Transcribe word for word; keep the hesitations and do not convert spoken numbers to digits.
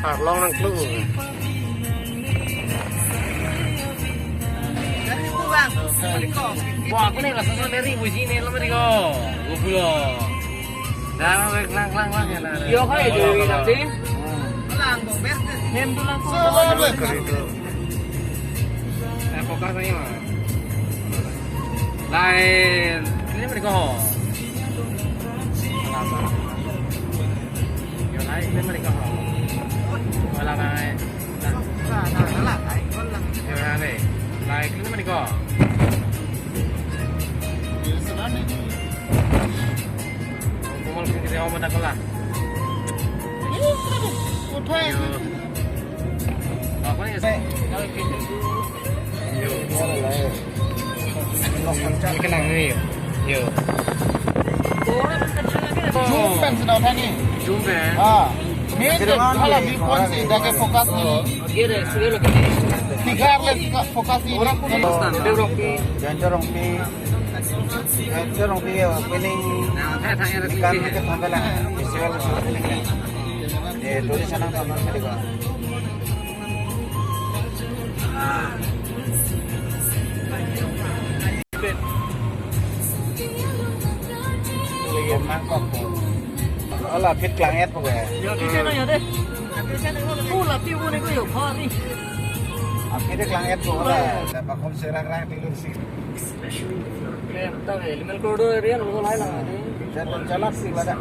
Arlong nangklu. Wah, aku nih rasa sama dari buji nih, lo mari ko. Gue pulo. Dah, lang, lang, lang, ya, lah. Yo, kayak jadi nanti. Lang, bong, ber. Hem tuh lang. Salah, ber. Eh, fokus aja, Mas. Lain. Ini mari ko. Yo, lain, ini mari ko. Wala, lain. Nah, nah, nah, nah, lain, lain. Yo, lain. Lain, ini mari ko. Kumal kita mau mana ko lah. Yo. Apa nih? Yo. Ini kenang nih. Yo. Zoom pen sedang tadi. Zoom pen. Ah. Main hala di phone si dah ke fokus nih. Tiga le fokus ini. Orang pun stand. Dia orang pi. Jangan corong pi. Jangan corong pi ya. Pining. Ikan ke tanggal lah. Visual pining. Eh, tulis sana tanggal tadi, Pak. Lagi mangkok. Ala, phit klang-et po ya. Ya, di sana ya deh. Oh, lati ko ni ko yo, pa ni. Aphit klang-et po la. Dapat kom serang-rang tidur sih. Eh, tahu ya, lima puluh dua rian lo lain lah. Jalan, jalan sih, Pak.